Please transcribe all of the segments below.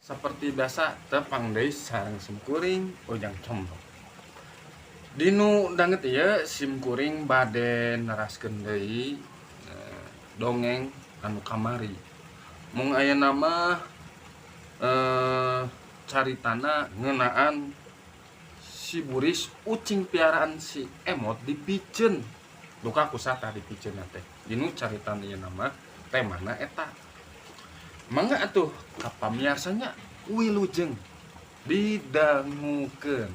Seperti biasa tepang deui sareng simkuring Ujang Combrong. Dinu danget ieu simkuring bade neraskeun deui dongeng anu kamari. Mung aya nama caritana ngeunaan si Buris ucing piaraan si Emot dipiceun. Duka kusata dipiceun teh. Dinu caritana ieu nama temana eta. Mangga atuh ka pamiarsanya wilujeng didangukeun.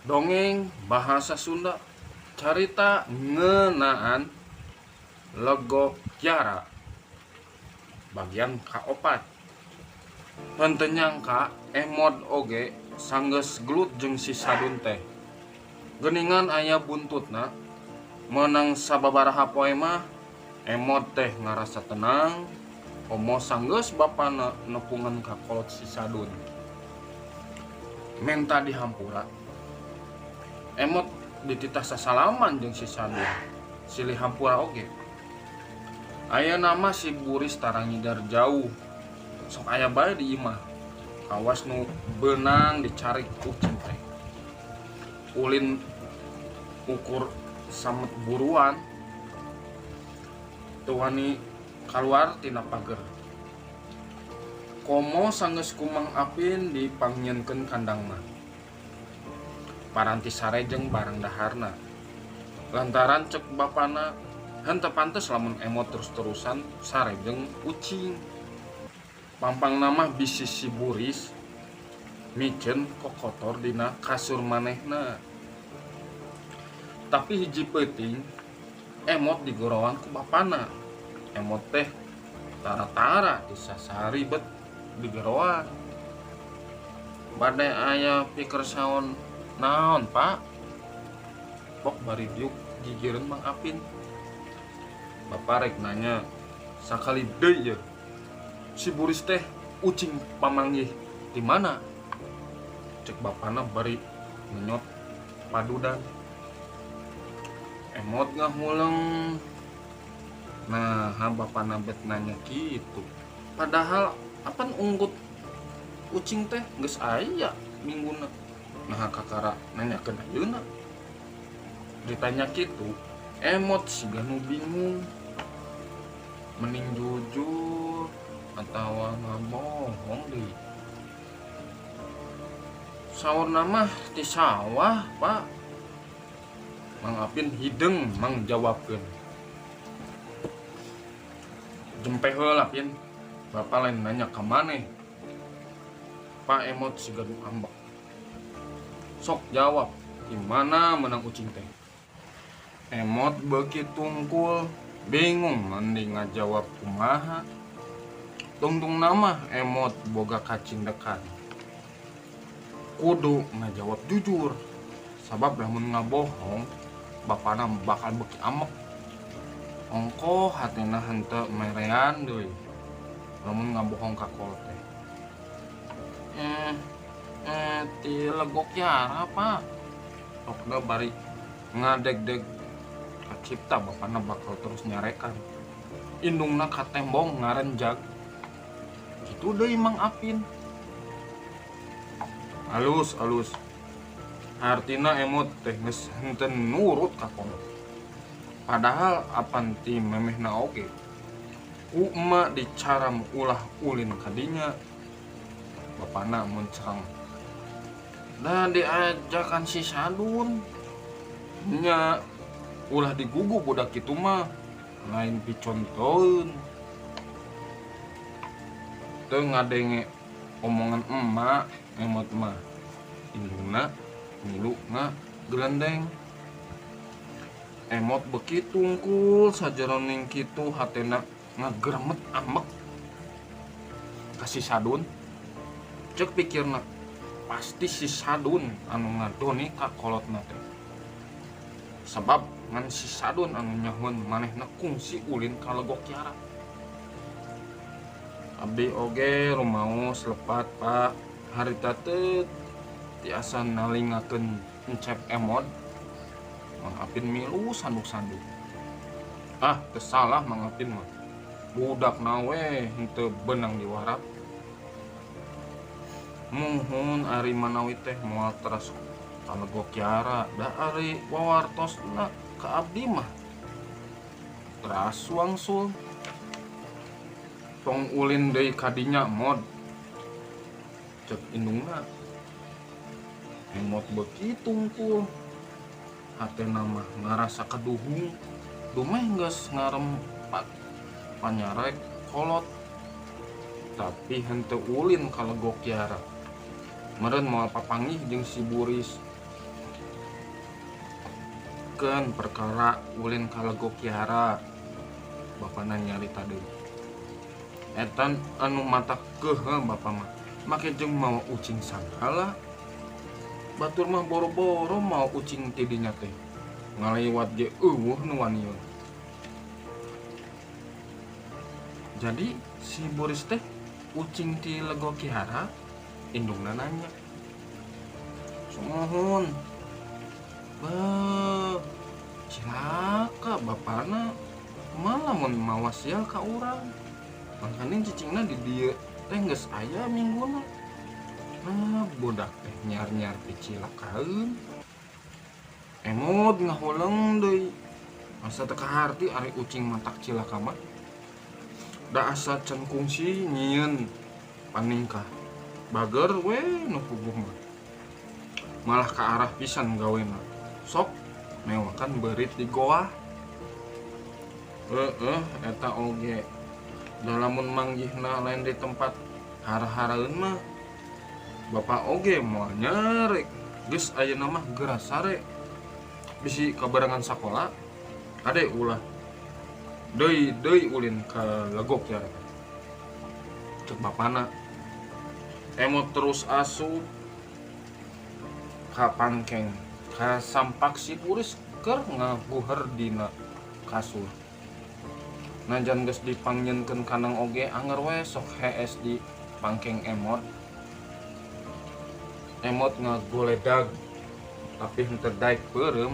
Dongeng bahasa Sunda carita ngeunaan Legok Kiara bagian kaopat. Henteu nyangka Emot oge sanggeus gelut jeung si Sadun teh. Geuningan aya buntutna meunang sababaraha poe mah Emot teh ngarasa tenang komo sanggeus bapana nepungan ka kolot si Sadun. Menta dihampura. Emot dititah sasalaman jeung si Sadun. Silih hampura oge. Aya nama si Buris tara ngidar jauh. Sok aya bae di imah. Kawas nu beunang dicari ucing teh. Ulin ukur samet buruan. Teu wani kaluar tina pager. Komo sanggeus ku Mang Apin dipangnyieunkeun kandang mah. Paranti sare jeung barang daharna. Lantaran cek bapana henteu pantes lamun Emot terus-terusan sare jeung ucing. Pampangna mah bisi si Buris miceun kokotor dina kasur manehna. Tapi hiji peuting Emot digorowan ku bapana. Emot teh tara-tara disasari bet digeroan. Bade aya pikersaon naon, Pak? Pok bari diuk gigireun Mang Apin. Bapak rek nanya sakali deui ye. Si Buris teh ucing pamanggih di mana? Cek bapana bari ngenyot padudan. Emot ngahuleng. Nah, bapana bet nanya kitu. Padahal apan unggut ucing teh geus aya mingguna. Nah, kakara nanyakeun ayeuna. Ditanya kitu, Emot siga nu bingung. Mending jujur atawa ngabohong deui. Saurna mah ti sawah, Pak. Mang Apin hideung mangjawabkeun. Jempe heula, Pin. Bapak lain nanya ka maneh. Pak Emot siga nu ambek. Sok jawab, di mana menang ucing teh? Emot beuki tungkul, bingung mending ngajawab kumaha. Tungtung nama Emot boga kacindekan. Kudu ngajawab jujur. Sabab lamun ngabohong, bapana bakal beuki amek. Ongkoh hatina henteu merean deui. Lamun ngabohong ka kolot teh. Ti Legok Kiara, Pak. Pokna bari ngadegdeg kacipta bapana bakal terus nyarekan. Indungna katembong ngarenjag. Kitu deui Mang Apin. Alus, alus. Artina Emot teh geus henteu nurut ka kolot. Padahal apan ti memehna oge. Ku emak dicaram ulah ulin kadinya. Bapana mencerang. Da diajakan si Sadun. Nya ulah digugu budak kitu mah. Lain picontoeun. Teu ngadenge omongan emak Emot mah. Indungna milu ngagelendeng. Emot beuki tungkul sajeroning kitu hatena ngageremet ambek ka si Sadun. Ceuk pikirna pasti si Sadun anu ngadoni ka kolotna teh. Sabab ngan si Sadun anu nyahoeun manehna kungsi ulin ka Legok Kiara. Abdi oge rumaos lepat, Pak. Harita teh Tiasa nalingakeun Encep Emod. Mang Apin milu sanduk-sanduk. Ah, teu salah Mang Apin mah. Budakna we henteu beunang diwarap. Muhun ari manawi teh moal teras ka Legok Kiara da ari wawartosna ka abdi mah teras wangsul. Tong ulin deui ka dinya Mod. Cek indungna. Emot beuki tungkul. Hatena mah ngarasa kaduhung dumeh geus ngarempat panyarek kolot. Tapi henteu ulin ka Legok Kiara. Meureun moal papanggih jeung si Buris. Keun perkara ulin ka Legok Kiara. Bapana nyarita deui. Eta anu matak keuheul bapa mah. Make jeung mawa ucing sagala. Batur mah boro-boro mawa ucing ti dinya teh. Ngaliwat ge eueuh nu waniun. Jadi si Buris teh ucing ti Legok Kiara, indungna nanya. Sumuhun. Beuh, cilaka bapana. Kumaha lamun mawa sial ka urang. Mangkaning cicingna di dieu teh geus aya mingguna. Nah, budak teh nyar-nyar picilakaeun. Emot ngahuleng deui. Asa teu kaharti ari ucing matak cilaka mah. Da asa can kungsi nyieun paningkah. Bager we nu puguh mah. Malah ka arah pisan gawena. Sok mewakan beurit di goa. Heeh, eta oge. Da lamun manggihna lain di tempat har-haraeun mah. Bapak oge moal nyarek. Geus ayeuna mah geura sare. Bisi kabarengan sakola. Kade ulah deui deui ulin ka Legok ya. Cek bapana. Emot terus asup ka pangkeng. Ka sampak si Buris keur ngaguher dina kasur. Najan geus dipangnyieunkeun kandang oge anger we sok hees di pangkeng Emot. Emot ngagoledag tapi henteu daek peureum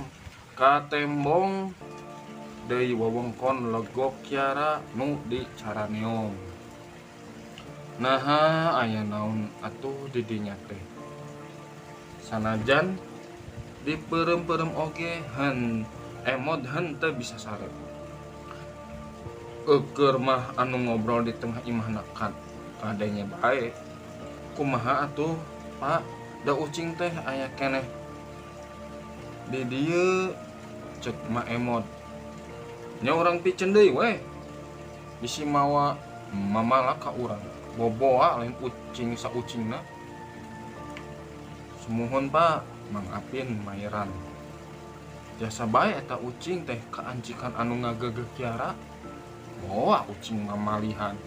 ka tembong deui wewengkon Legok Kiara nu di Caraneong. Naha aya naon atuh di dinya teh. Sanajan dipeureum-peureum oge hen Emot henteu bisa sare. Eukeun mah anu ngobrol di tengah imahna kadenya bae. Kumaha atuh, Pak? Da ucing teh aya keneh di dieu cek Ma Emot. Nya urang piceun deui we. Bisi mawa mamala ka urang. Boboa lain ucing saucingna. Sumuhun Pak, Mang Apin mairan. Jasa bae eta ucing teh kaancikan anu ngagegeh Kiara. Boa ucing mamalihan.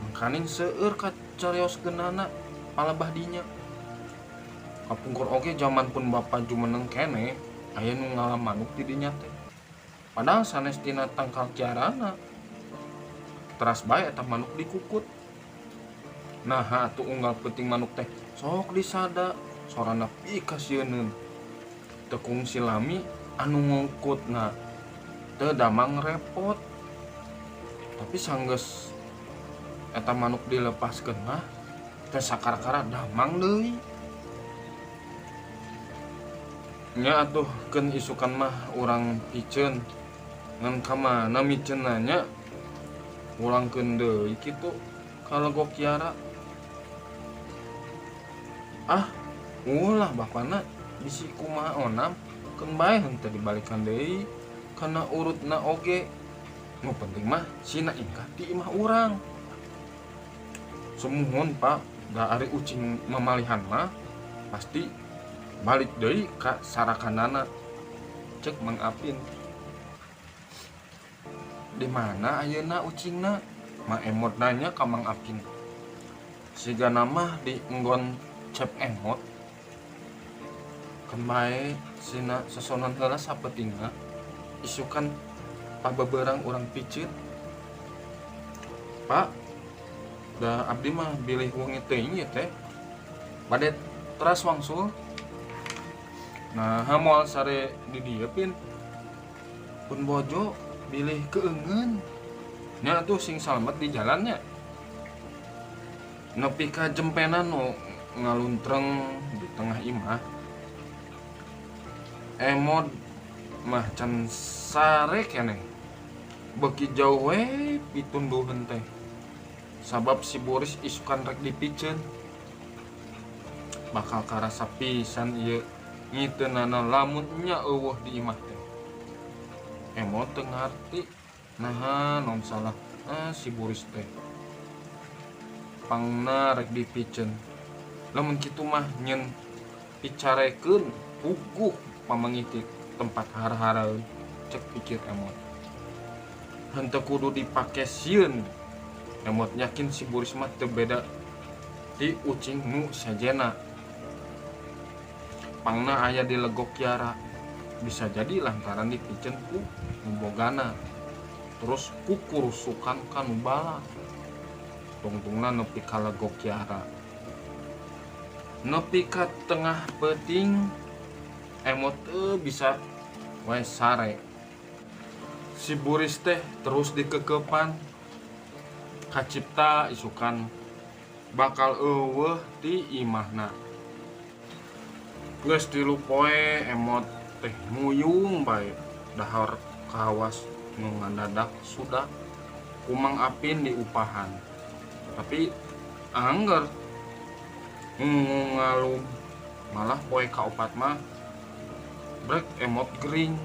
Mangkaning seueur kacarioskeunana palebah dinya. Kapungkur oge jaman pun bapa jumeneng keneh aya nu ngala manuk di dinya teh. Padahal sanes tina tangkal Kiarana. Teras bae eta manuk dikukut. Naha atuh unggal peuting manuk teh sok disada sorana pikasieuneun. Teu kungsi lami anu ngukutna teu damang repot. Tapi sanggeus eta manuk dilepaskeun mah teu sakara-kara damang deui. Nya atuh keun isukan mah urang piceun ngan ka mana miceunna nya ulangkeun deui kitu ka Legok Kiara. Ah, ulah bapana bisi kumaha onam keun bae henteu dibalikan deui kana urutna oge. Nu penting mah sina ingkah di imah urang. Sumuhun Pak, da ari ucing mamalihan mah pasti balik deui ka sarakanana. Cek Mang Apin. Di mana ayeuna ucingna? Ma Emot nanya ka Mang Apin. Sigana mah di enggon Cep Emot. Keun bae sina sosonan heula sapentingna. Isukan pabeberang urang piceun. Pak, da abdi mah bilih wengi teuing ieu teh. Bade Teras wangsul. Nah, moal sare di dieu, Pin. Pun bojo bilih keungeun. Nya atuh sing salamet di jalannya. Nepi ka jempenan nu ngaluntreng di tengah imah. Emod mah can sare keneh. Beuki jauh we pitunduheun teh. Sabab si Boris isukan rek dipiceun. Bakal karasa pisan ieu ngiteunana lamun nya eueuh di imah teh. Emod teu ngarti naha non salah si Boris teh. Pangna rek dipiceun. Lamun kitu mah nyeun picarekeun puguh pamengiti tempat har-haraeun cek pikir Emot. Henteu kudu dipake sieun. Emot yakin si Boris mah teu beda ti ucing nu sejena. Pangna aya di Legok Kiara. Bisa jadi lantaran dipiceun ku nu bogana. Terus kukurusukan ka nu bala. Tungtungna nepi ka Legok Kiara. Nepi ka tengah peuting Emot teu bisa wae sare. Si Buris teh terus dikekepan. Kacipta isukan bakal eueuh ti imahna. Geus 3 poe Emot teh muyung bae dahar kawas nu ngadadak sudah ku Mang Apin diupahan. Tapi angger ngalum malah poe kaopat mah brek Emot gering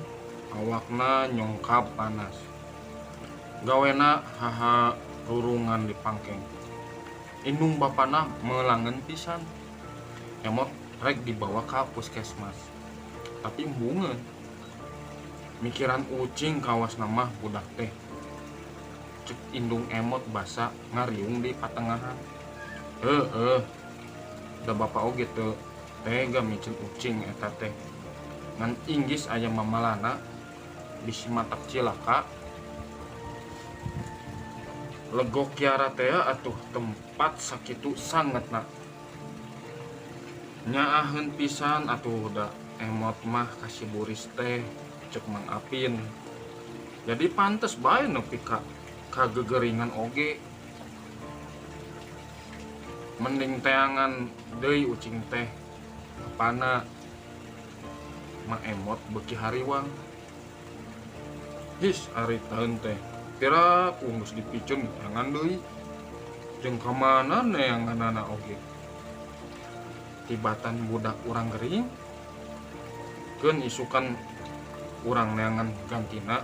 awakna nyongkap panas. Gawena haha rurungan di pangkeng. Indung bapana melangen pisan. Emot rek dibawa ka puskesmas. Tapi embungeun. Mikiran ucing kawas mah budak teh. Cek indung Emot basa ngariung di patengahan. Heeh. Da bapa oge teu tega micen ucing eta teh. Ngan inggis aya mamalana bisi matak cilaka. Legok Kiara teh atuh tempat sakitu sangetna. Nyaaheun pisan atuh da Emot mah ka si Buris teh cek Mang Apin. Jadi pantes bae nepi ka kagegeringan oge. Mending teangan deui ucing teh. Apana Ma Emot beuki hariwang. His ari taeun teh. Pira ku geus dipiceun teangan deui. Jeung ka mana neanganana oge. Tibatan budak urang gering. Keun isukan urang neangan gantina.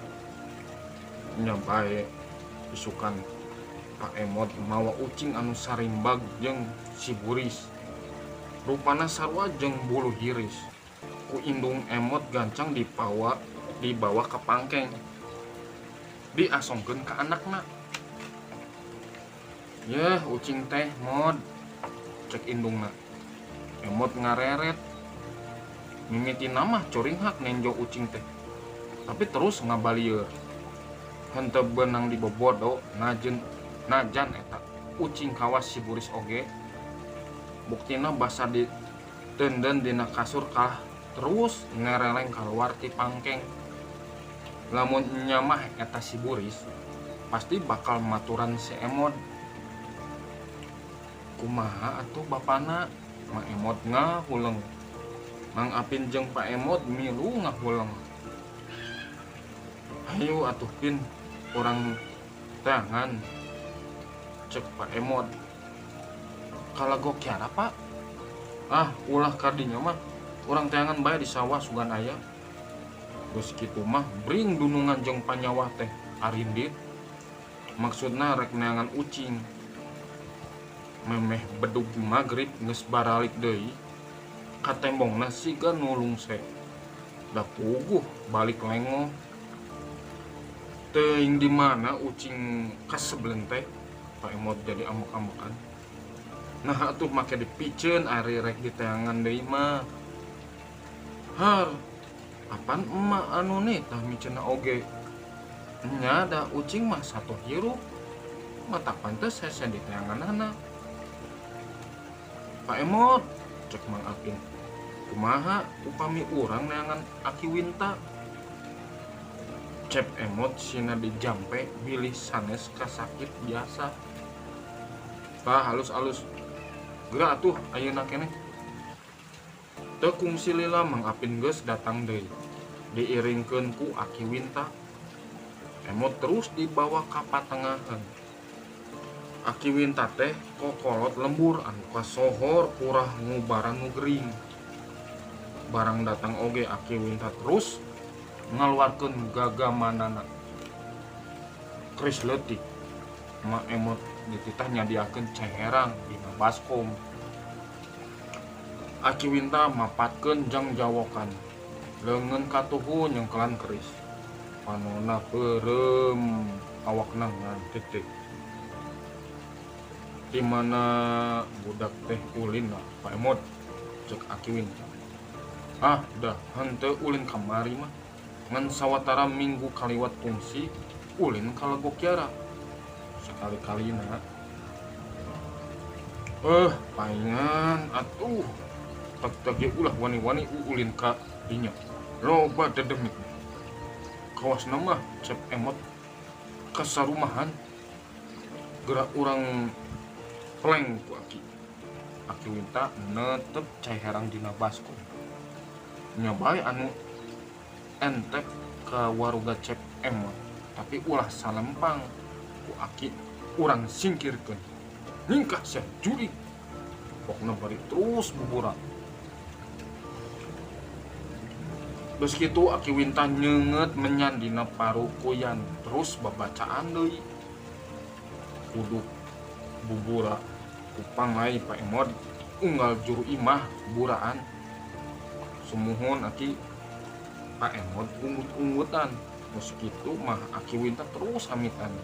Nya bae isukan Pak Emot mawa ucing anu sarimbag jeung si Buris. Rupana sarua jeung bulu hiris. Ku indung Emot gancang dibawa ka pangkeng. Diasongkeun ka anakna. Yeuh ucing teh Mod, cek indungna. Emot ngareret. Mimitina mah coringhak nenjo ucing teh. Tapi terus ngabalieur. Henteu beunang dibobodo najan eta ucing kawas si Buris oge. Buktina basa ditenden dina kasur kalah terus ngereleng kaluar ti pangkeng. Lamun nya mah eta si Buris pasti bakal maturan si Emot. Kumaha atuh bapana? Ma Emot ngahuleng. Mang Apin jeung Pak Emot milu ngahuleng. Hayu atuh Pin, urang teangan. Cek Pak Emot. Kalagok Kiara Pak? Ah, ulah kadinya mah. Urang teangan bae di sawah sugan aya. Geus kitu mah bring dunungan jeung panyawah teh arindit. Maksudna rek neangan ucing. Memeh bedug magrib geus baralik deui. Katembongna siga nulungse. Da puguh balik lengoh. Teuing di mana ucing kaseblen teh. Pak Emot jadi amuk-amukan. Nah atuh make dipiceun ari rek diteangan deui mah. Har, apan emak anu nih tah miceunna oge. Nya da ucing mah satu hirup. Mata pantes hese diteanganana. Pak Emot, Cek Mang Apin. Kumaha upami urang neangan Aki Winta? Cep Emot sina dijampe bilih sanes kasakit biasa. Tah halus-alus. Geura atuh ayeuna keneh. Teu kungsi lila Mang Apin geus datang deui. Diiringkeun ku Aki Winta. Emot terus dibawa ka patengahan. Aki Winta teh kokolot lembur anu kasohor kurah ngubaran nu gering. Barang datang oge Aki Winta terus ngaluarkeun gagamanana. Keris leutik. Ma Emot dititah nyadiakeun cai herang dina baskom. Aki Winta mapatkeun jangjawokan. Leungeun katuhu nyengkelan keris. Panonna peureum, awakna ngantetek. Di mana budak teh ulin Pak Emot? Cek Aki Winta. Ah, dah henteu ulin kamari mah. Ngan sawatara minggu kaliwat kungsi ulin ka Legok Kiara. Sakali-kalina. Paingan atuh. Tag-tag ge ulah wani-wani ulin ka dinya. Loba dedemit. Kawasna mah Cep Emot kasarumahan. Gerak urang pleng ku Aki. Aki Winta netep cai herang dina baskom. Nya bae anu entep ka waruga Cep Emot, tapi ulah salempang ku Aki urang singkirkeun. Ningkah sia jurig. Pokna bari terus buburak. Geus kitu Aki Winta nyeungeut menyan dina parukuyan terus babacaan deui. Kudu bubura kupang lain Pak Emot unggal juru imah buraan. Sumuhun Aki Pak Emot unggut-unggutan. Geus kitu mah Aki Winta terus amitan.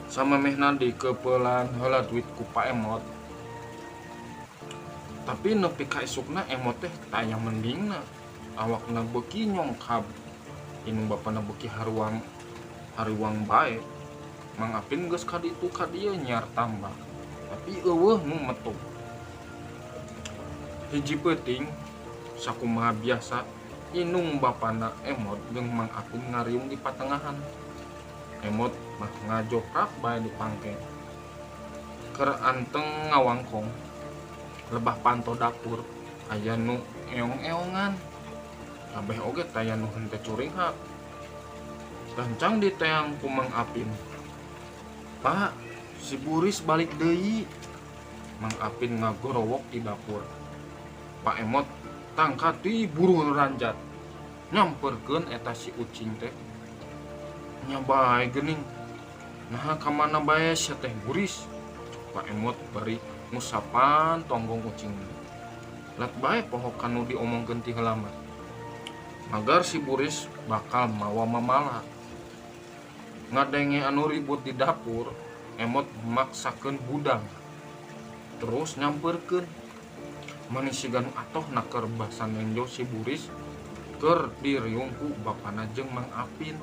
Samemehna dikepelan heula duit ku Pak Emot. Tapi nepi ka isukna Emot teh taya mendingna. Awakna beuki nyongkab. Indung bapana beuki haruang hariwang bae. Mang Apin geus ka ditu ka dieu nyiar tambah. Tapi eueuh nu metu. Hiji peuting sakumaha biasa indung bapana Emot jeung Mang Apin ngariung di patengahan. Emot mah ngajoprak bae di pangke. Keur anteng ngawangkong lebah panto dapur aya nu eong-eongan. Kabeh oge taya nu henteu curinghak. Gancang diteang ku Mang Apin. Pak, si Buris balik deui. Mang Apin ngagorowok di dapur. Pak Emot tangkat di buru ranjat. Nyamperkeun eta si ucing teh. Nya bae geuning. Naha ka mana bae sia teh Buris? Pak Emot bari ngusapan tonggong ucing. Lat bae poho kanu diomongkeun ti heula mah. Magar si Buris bakal mawa mamala. Ngadenge anu ribut di dapur, Emot maksakeun budang. Terus nyamperkeun. Manis siga nu atoh naker basa nenjo si Buris keur diriung ku bapana jeung Mang Apin.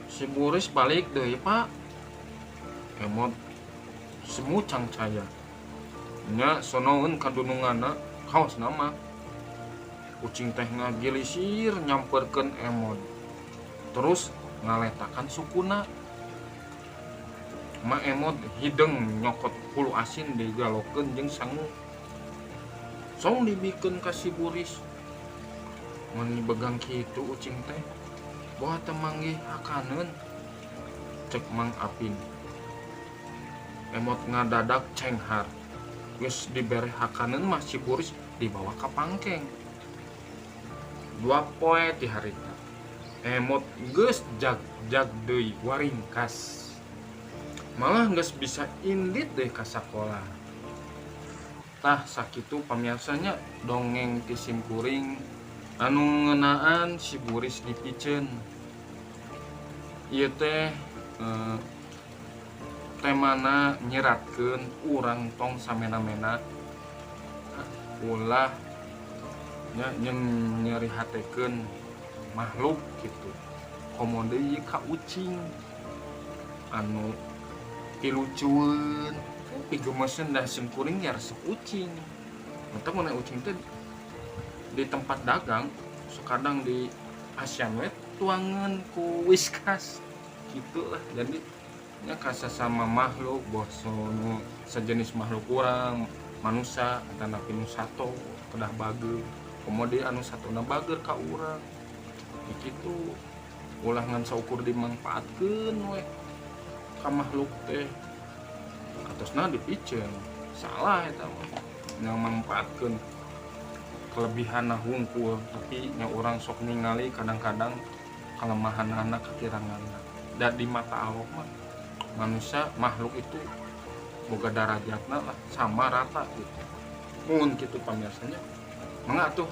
Si Buris balik deui, Pak. Emot semucang caya. Nya sonoeun kadununganna kaos nama. Ucing teh ngagilisir nyamperkeun Emot. Terus ngaletakan sukuna. Ma Emot hideng nyokot hulu asin digalokeun jeung sangu. Song dibikeun ka si Buris. Meni begang kitu ucing teh. Boa teu manggih hakaneun. Cek Mang Apin. Emot ngadadak cenghar. Geus dibere hakaneun mah si Buris dibawa ka pangkeng. 2 poe ti harita. Emot geus jag-jag deui waringkas. Malah geus bisa indit deui ka sakola. Tah sakitu pamiarsanya dongeng ti simkuring anu ngeunaan si Buris dipiceun. Ieu teh temana nyeratkeun urang tong samena-mena ulah nya jeung nyeri hatekeun makhluk gitu. Komo deui ka ucing anu pilucueun. Pigemeseun da sim kuring ya resep ucing. Mata mun ucing teh di tempat dagang kadang di asian we tuangan ku Whiskas gitu lah. Jadi nya sama makhluk boso nu sejenis makhluk kurang manusia atanapi nu sato kedah bager, komo deui anu satona bager ka urang. Ya kitu, ulah ngan saukur dimangpaatkeun we ka makhluk teh atosna dipiceun, salah eta mah. Yang mangpaatkeun kelebihanna hungkul, tapi nya urang sok ningali kadang-kadang kelemahanana, kekiranganna. Da di mata Allah mah manusia makhluk itu boga darajatna lah sama rata gitu. Mun kitu pamirsanya, mangga atuh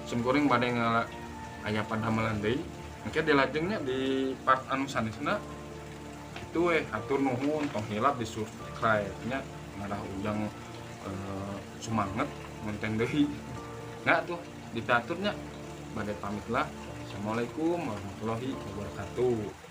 sim kuring bade ngala aya padamelan deui engke dilajengnya di part anu sanesna. Itu we, hatur nuhun, tong hilap di subscribe nya, ngarah ujang semangat ngonten deui. Nggak tuh diaturnya, bade pamit lah. Assalamualaikum warahmatullahi wabarakatuh.